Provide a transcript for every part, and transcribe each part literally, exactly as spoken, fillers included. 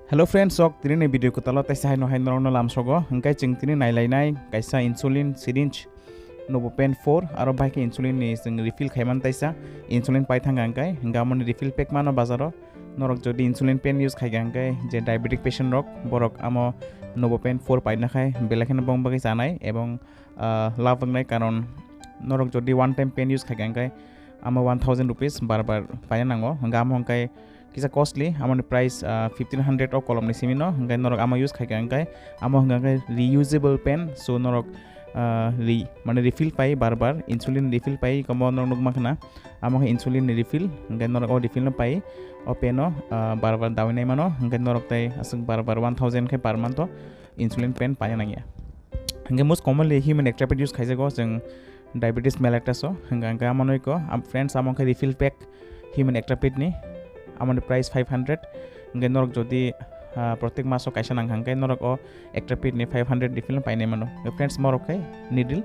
Hello friends, sok tini ni video kwtalo taisa haino hai norokno lamsogo. Hwnkhe chwng tini nailainai kaisa insulin syringe Novopen four aro bai khe insulin ni chwng refill khaiman taisa insulin pai thangkha hwnkhe hwnkhe amoni refill pack mano bazaro. Norok jodi insulin pen use khaikha hwnkhe je diabetic patient rok borok amo Novopen four paina khai belai kheno bong bagwi chanai ebong ah, lab wngnai, karon norok jodi one time pen use khaikha hwnkhe amo one thousand rupees bar bar paina nango, hwnkhe amo hwnkhe kisa costly, amoni price ah, fifteen hundred o kolomni simi no, hwnkhe norok amo use khaikha hwnkhe amo hwnkhe reusable pen, so norok ah, re mane refill pai bar bar insulin refill pai komo norok nukma khna amo khe insulin ni refill, hwnkhe norok o refill no pai o pen o ah, bar bar dawi nai mano, hwnkhe norok tai aswk bar bar one thousand khe par month o insulin pen paina nangya. Hwnkhe most commonly human Actrapid use khaijago chwng diabetes mellitus o, hwnkhe hwnkhe amo noi ko, am, friends, amo khe refill pack human Actrapid ni, amoni price five hundred. Hwnkhe norok jodi ah, protek maso kaisa nang hwnkhe norok o Actrapid ni five hundred refill painai mano. Hwnkhe friends, morok khe needle,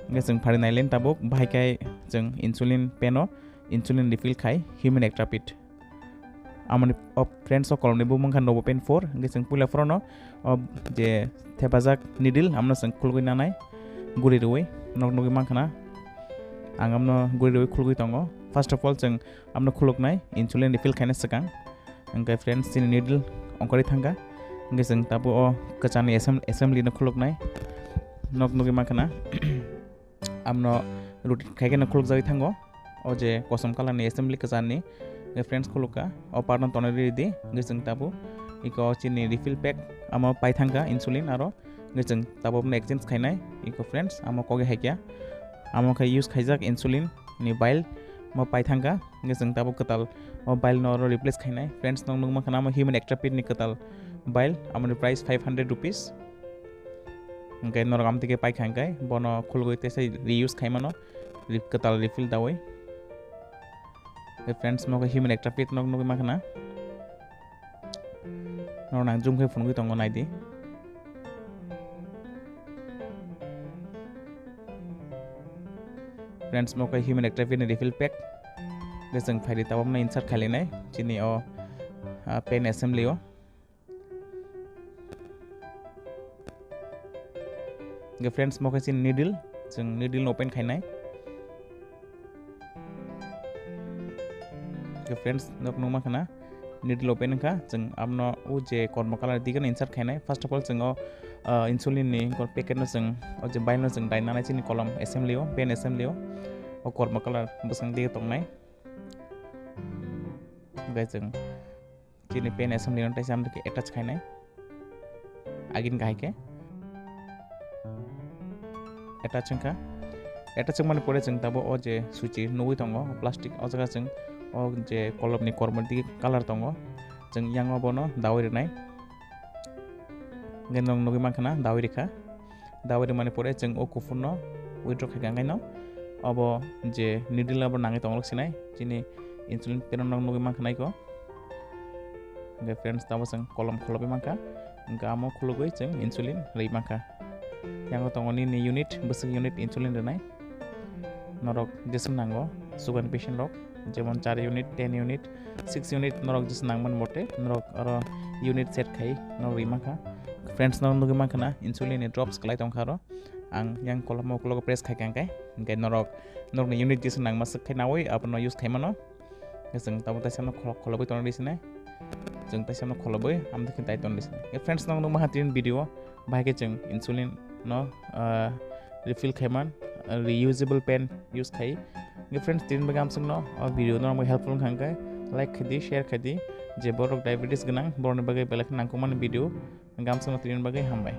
hwnkhe chwng phari nai len tabuk bahai khe chwng insulin pen o insulin refill khai human Actrapid. Amoni o friends o kolomni bumung kha Novopen four, hwnkhe chwng puila phorono o je thepajak needle amno chwng khulgwi nanai guri rwui, nok nugwi mankha na ang amno guri rwui khulgwi tongo. First of all, chwng amno khuluknai insulin refill khaina swkang, hwnkhe friends, chini needle ongkhorwi thangkha, hwnkhe chwng tabuk o kwchani assem-, assembly no khuluknai, nok nugwi mankha na. Amno routine khai kheno khulukjagwi thango. O je kosom colour ni assembly kwcharni, hwnkhe friends, khulukha. O part no tonwi ridi, hwnkhe chwng tabuk iko chini refill pack, amo pai thangkha insulin aro, hwnkhe chwng tabuk no exchange khainai. Iko friends, amo kogi haikya, amo khe use khaijak insulin ni vial, mo pai thangkha, hwnkhe chwng tabuk kwtal o vial no oro replace khainai. Friends, nok nukma khna amo human Actrapid ni kwtal vial, amoni price five hundred rupees. Hwnkhe norok amtwi khe paikha hwnkhe bono khulgwi teisa reuse khaimano, re-, kwtal refill daui. Hwnkhe friends, mo khe human Actrapid nok nugwi mankha na. Norok nang zoom khe phunugwi tongo, naidi. Friends, mo khe human Actrapid ni refill pack. Hwnkhe chwng phaidi tabuk no insert khailainai chini o, ah, pen assembly o. Hwnkhe friends, mo khe chini needle, chwng needle no open khainai. Hwnkhe friends, nok nukma khna needle open wngkha, chwng amno o je kormo colour dige no insert khainai. First of all, chwng o, ah, insulin ni packet no chwng o je vial no chwng dai nanai chini kolom assembly o, pen assembly o, o kormo colour bwskang dige tongnai. Hwnkhe chwng chini pen assembly no teisa amtwi khe attach khainai. Agini kahai khe attach wngkha. Attach wngmani pore chwng tabuk o je suchi nugwi tongo plastic, o jaga chwng o je kolomni kormo dige colour tongo, chwng yang o bono daui rwnai. Hwnkhe nwng nugwi mankha na daui rikha. Daui rwmani pore chwng o kuphurno withdraw khaikha, hwnkhe no obo je needle abo nangwi tonglok sinai, chini insulin pen no nugwi mankha na iko. Hwnkhe friends, tamo chwng kolom kholobwi mankha, hwnkhe amo khulugwi chwng insulin rwi mankha. Yango tongo nini unit, bwswk unit insulin rwnai. Norok jeswk nango, sugar ni patient rok, jemon char unit, ten unit, six unit norok jeswk nangmani bote, norok oro unit set khai norok rwi mankha. Friends, norok nugwi mankha na insulin ni drops kwlai tongkha aro. Ang yang kolom o ukologo press khaikha hwnkhe, hwnkhe norok norokni unit jeswk nangma swk khai naui abono use khaimano. Hwnkhe chwng tabuk taisa no kholo-, kholobwi tonwi rw sinai. Chwng taisa no kholobwi amtwi khe dai tonwi rw sinai. Hwnkhe friends, norok nukma ha tini video o, bahai khe chwng insulin no, ah, refill khaiman, ah, reusable pen use khai. Hwnkhe friends, tini bagwi amswk no o video norok bagwi helpful wngkha hwnkhe like khaidi, share khaidi, je borok diabetes gwnang borokni bagwi belai khe nangkukmani video. Hwnkhe amswk no tini bagwi hambai.